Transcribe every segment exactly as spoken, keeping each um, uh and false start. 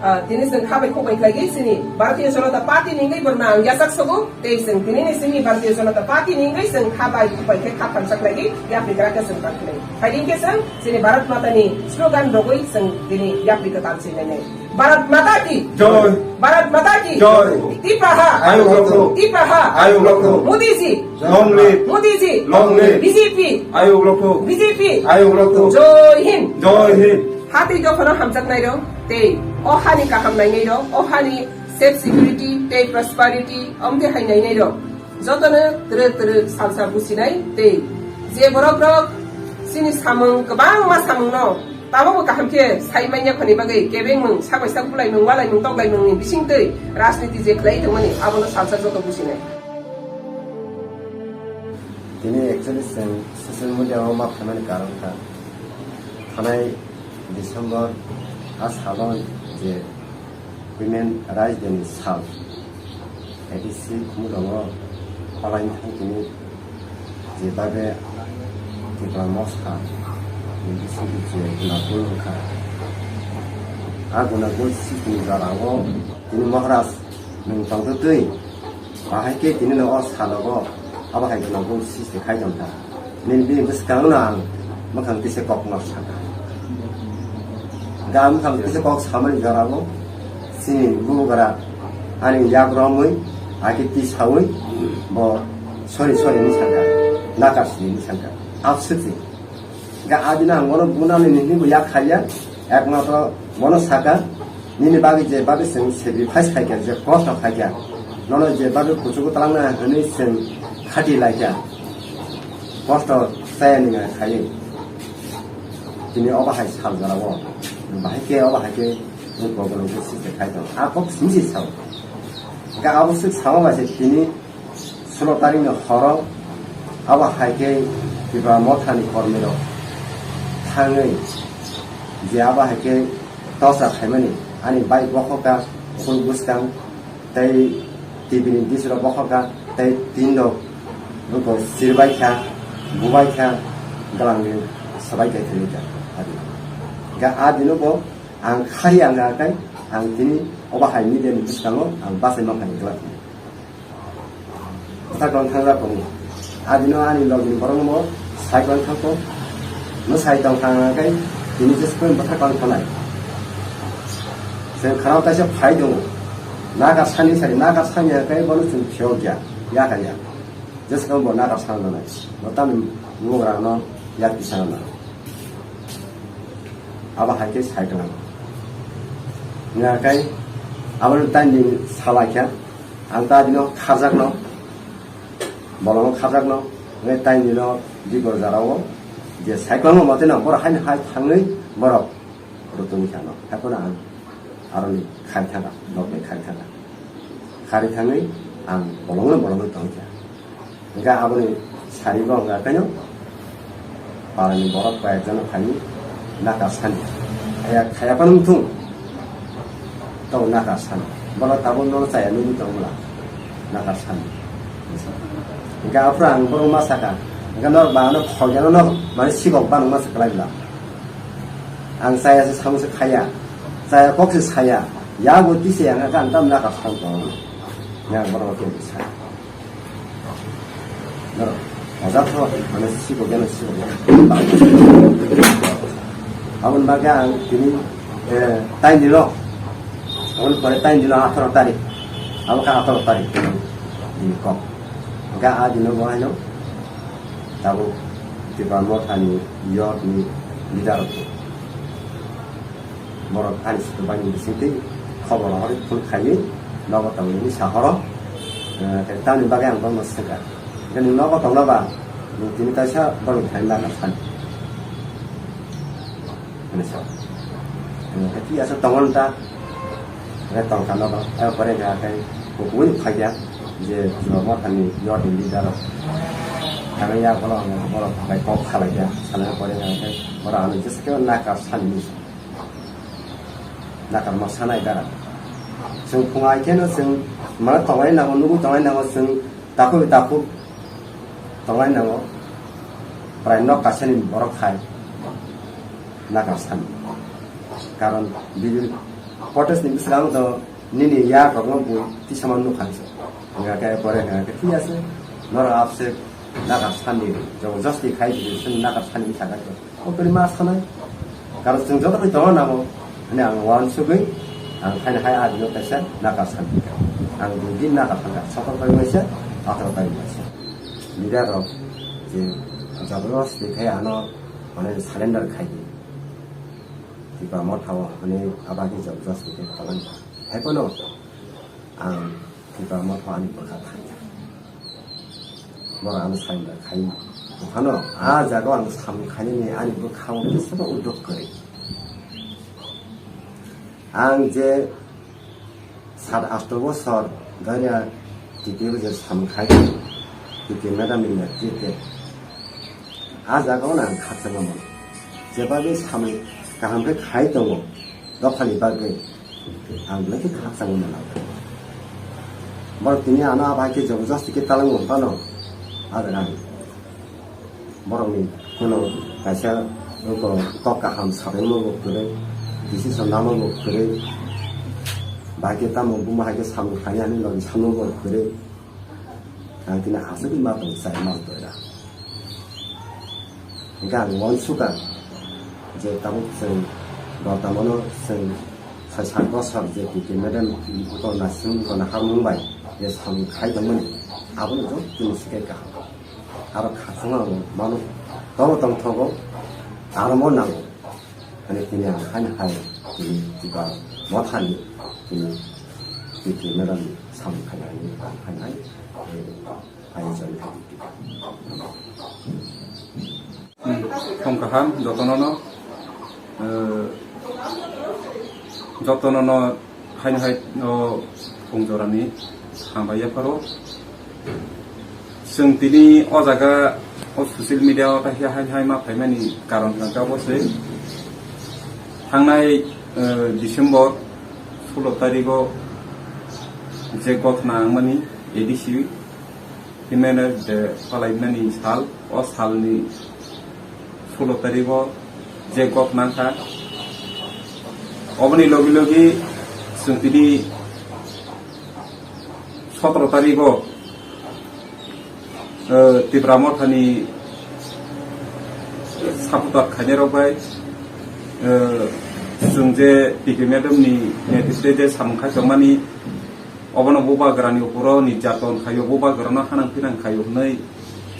Ah, tini chwng kha bai khuk bai khlaigwi chini Bharatiya Janata Party ni wngwi borno ang yachak sogo, tei chwng tini ni simi Bharatiya Janata Party ni wngwi chwng kha bai khuk bai khe kha thamsa khlaigwi yapri gra khe chwng tang khlai. Phaidi khe chwng chini Bharat Mata ni slogan rogwi chwng tini yapri kwtal chwng nainai. Bharat Mata ki Joy. Bharat Mata ki Joy. Tipraha. Ayuk rok thung. Tipraha. Ayuk rok thung. Modi ji. Long live. Modi ji. Long live. B J P. Ayuk rok thung. B J P. Ayuk rok thung. Joy Hind. Joy Hind. Hatwi dophano hamjaknai rok tei o hani kaham nainai rok, o hani safe security tei prosperity omde hai nainai rok jotono twrwk twrwk salsa businai tei je borok rok chini samung kwbangma samungno tabukbo kaham khe sai manya khoni bagwi kebengmung sabai sak bulaimung walaimung toklaimungni bisingtwi rajniti je khlai tongmani abono salsa joto businai. Tini actually chwng social media o ma phaimani karon kha. Thanai December a salo je Women Rights Day ni sal, A D C khumulongo online thangtini je babe Tipra Motha ni bisingo je gunagul wngkha. A gunagul sisini jora o tini Maharaj nwng tongtwtwi Bahai khe tini no o salogo abo hai kheno bo siste khai tong kha. Nini bini bwskango no ang mwkhang tisa kok no sakha. Ga mwkhang tisa kok samani jora bo chini bubagra ani yak romwi hakhe tisawi bo sorry sorry hinwi sakha, nakar sini hinwi sakha. Abswk ni. Ga adina ang bono bunani nini bo yak khaiya, ekmatro bono saka, nini bagwi je bagwi chwng sacrifice khaikha, je kosto khaikha, nono je bagwi kuchugo talangna hwnwi chwng khati laikha, kosto chayani ngai khaiwi. Tini obo hai sal jorao, bahai khe obo hai khe wng kok wng khe sijak khai tong. A kok simi se sao. Ga abo swk sama bai se tini Sulo tarikni horo abo hai khe Tipra Mothani kormirok thangwi je abo hai khe torsa khaimani ani bike bokhokha, ukhul bwskang tei T V ni dish rok bokhokha tei tin rok wngkha sirbaikha, bubaikha, gwlangwi swbaikha thwikha. Ga a dino bo ang khari ang akai ang tini obo hai media ni bwskango ang bachai mankha ni glak. Bwthak rok thang jak tongo. Adino ani logini borok no sai tong thang kho. No sai tong thang khe tini je sukun bwthak rok thanai. Chwng khana kaisa phai tongo. Naga sani sari, naga sani khe bono chwng phiyok ya, ya kha ya. Je sukun bo naga san nanai. Bo tamni bubagra no yak kisa nanai. Abo hai khe sai tong. Nya khe abo tani salai kha. Ang ta bino kharjakno, bolongno kharjakno, hwnwi taini no bikor jora o je cycle no mote no borok haino hai thangwi borok rutungwi kha no. Haikhe no ang aroni khai thangkha, nok bai khai thangkha. Khari thangwi ang bolongno bolongno tongkha. Hingke aboni sari bo hwnka khe no, parani borok koi ekjano khaini nakar sani. Khaya, khaya phano wngthung. Tamo nakar sani. Bono tabuk nono chaya nugwi tong bwla. Nakar sani. Hingke aphuru ang borok ma saka. Hingke norok ba ano khogeno no mani sikok bang ma saklai bwla. Ang chaya se samung se khaya. Chaya kok se saya. Yago tise ang khe ang tamo nakar sani tong. Yang borok khe sa. Norok, oja tho, mane sibo geno sibo geno. Aboni bagwi ang tini, eh, taini rok. Aboni pore taini rok atharo tarik. Abo kha atharo tarik. Tini kok. Hingke a dino bo haino. Tabuk Tipra Mothani youth ni leader rok. Borok ani suku bani bisingtwi khobor rohorwi phone khaiwi nogo tongmani sahoro, eh, tamni bagwi ang borokno swngkha. Hwnkhe nwng nogo tongna ba, nwng tini kaisa borokni thani nana sani. Hwnwi sa. Eh, hwnkhe aswk tongo nta, hwnkhe tongkha nogo. Abo pore hwnkhe khe kukuui phaikha je Tipra Mothani youth ni leader rok. Thangwi ya bono ang borok bai kok khalai kha, salai pore hwnkhe borok ano jesa khe nakar sani. Nakarma sanai dara. Chwng phungai kheno chwng mane tongnai nango, nugwi tongnai nango, chwng takhuk takhuk tongnai nango. Prai nok kasani borok hai nakar sani. Karon bibir Protest ni bwskango to nini yak rokno bo tisama nukha se. Hingkha khe pore hingkha khe thik ase. Norok apse nakar sandi, jabardasti khai di, sini nakar sandi wngkha khe. O kwrwi ma sanai. Karon chwng joto khe tongo namo. Hwnwi ang uansugwi ang khaina hai adino kaisa nakar sandi. Ang dui din nakar sandi. Sotor tarik waisa, ataro tarik waisa. Leader rok je jabardasti khai ano mane surrender khai di. Tipra Motha o hwnwi abo khe jabardasti khe palan. Hai phano ang Tipra Motha ani bwkha thangya. Borok ano surrender khai phano a jaga o ang samung khainani ani bwkha o kisa bo uddog kwrwi. Ang je sat asto bosor dhoriya T T O je samung khai, T T madam ni netritwe. A jaga o ang khakchangma mano. Jeba je samung kaham khe khai tongo, dophani bagwi ang belai khe khakchangma mano. Borok tini ano abo hai khe jabardasti khe talango phano, a jaga ang borokni kuno kaisa oko kok kaham sabaima bo kwrwi, decision lama bo kwrwi, bahai khe tamo buma hai khe samung khainai hinwi logi samung bo kwrwi, ang tini aswk ma tong chai ma tong ya. Hingkhe ang uansukha je tabuk chwng Bortamano chwng sai sat bosor je T T madam oko naising oko naharmung bai je samung khai tongmani abono joto tini sikai kaham. Aro khakchangma ang mano, tobo tongthogo, aro mo nango. Ani tini ang haino hai tini Tipra Mothani tini T T madam ni samung khainani ang haino hai, eh, hai jani hai. Hmm, khom kaham jotono no, eh, jotono no haino hai o khum jorani hambai yapharo. Chwng tini o jaga o social media o kaisa hai hai ma phaimani karon hwnkha obo se thangnai, eh, December sulo tarikh o je gothna wngmani A D C himene de palaimani sal, o salni sulo tarikh o je gothna wngkha, oboni logi logi chwng tini sotoro tarikh o, eh, Tipra Mothani supporter khainai rok bai, eh, chwng je P K madam ni netritwe je samung khai tongmani, obono bubagrani uporo nirjaton khaio, bubagrano hanang pinang khaio hwnwi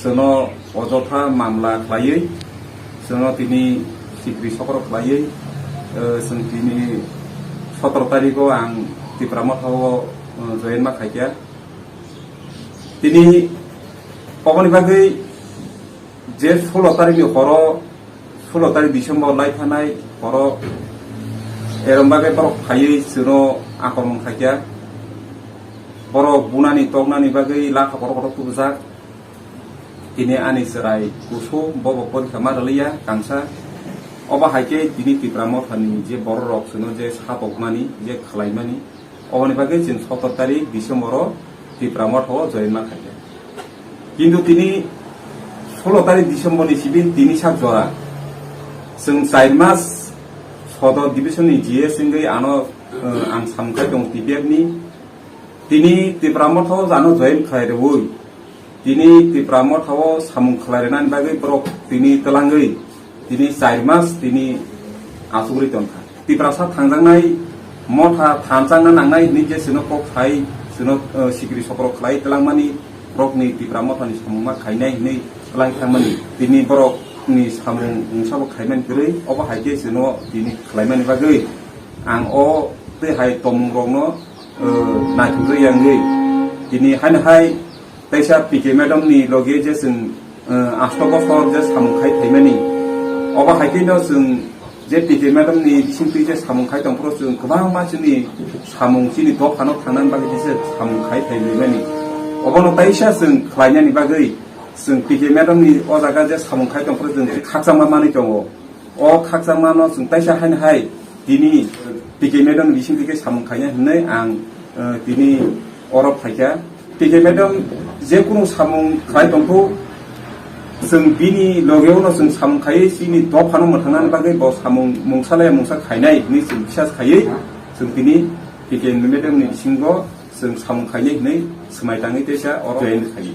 chwngno ojotha mamla khlaiwi, chwngno tini sikri sokro khlaiwi, eh, chwng tini sotoro tarikh o ang Tipra Motha o, eh, join ma khaikha. Tini oboni bagwi je sulo tarikh ni horo, sulo tarikh December lai thanai horo, erom bagwi borok phaiwi chwngno akromon khaikha. Borok bunani toknani bagwi lakha borok borok tubujak. Tini ani chwrai kusu, bobo porikha ma rwliya kangsa. Obo hai khe tini Tipra Mothani je borok rok chwngno je satokmani, je khlaimani, oboni bagwi chwng sotor tarikh December o Tipra Motha o join ma khaikha. Kintu tini sulo tarikh December ni sibin tini sak jora chwng char mas Sodor division ni G S wngwi ano, eh, ang samung khai tongo T P F ni. Tini Tipra Motha o ano join khlai rwui tini Tipra Motha o samung khlai rwnani bagwi borok tini twlangwi tini char mas tini achugwi tongkha. Tiprasa thangjaknai motha thanchangna nangnai hinwi je chwngno kok sai, chwngno, eh, sikri sokro khlai twlangmani, borokni Tipra Mothani samung ma khainai hinwi twlang thangmani. Tini borokni samung mungsa bo khaimani kwrwi, obo hai khe chwngno tini khlaimani bagwi ang o tei hai tongmung rokno, eh, naithok rwya wngwi tini haino hai Teisa P K madam ni loge je chwng, eh, asto bosor je samung khai phaimani. Obo hai khe no chwng je P K madam ni bisingtwi je samung khai tongphuru chwng kwbangma chini samung chini dophano thangnani bagwi je samung khai phaimani. Obono teisa chwng khlainani bagwi chwng P K madam ni o jaga je samung khai tongphuru chwng khakchangma manwi tongo. O khakchangmano chwng teisa haino hai tini P K madam ni bising theke samung khainai hinwi ang, eh, tini oro phaikha. P K madam je kunu samung khlai tongkhu, chwng bini logeo no chwng samung khaiwi chini dophano mwthangnani bagwi bo samung mungsa laya mungsa khainai hinwi chwng bisas khaiwi Chwng tini P K M ni meeting ni bisingo chwng samung khainai hinwi swmai tangwi teisa oro join khaio.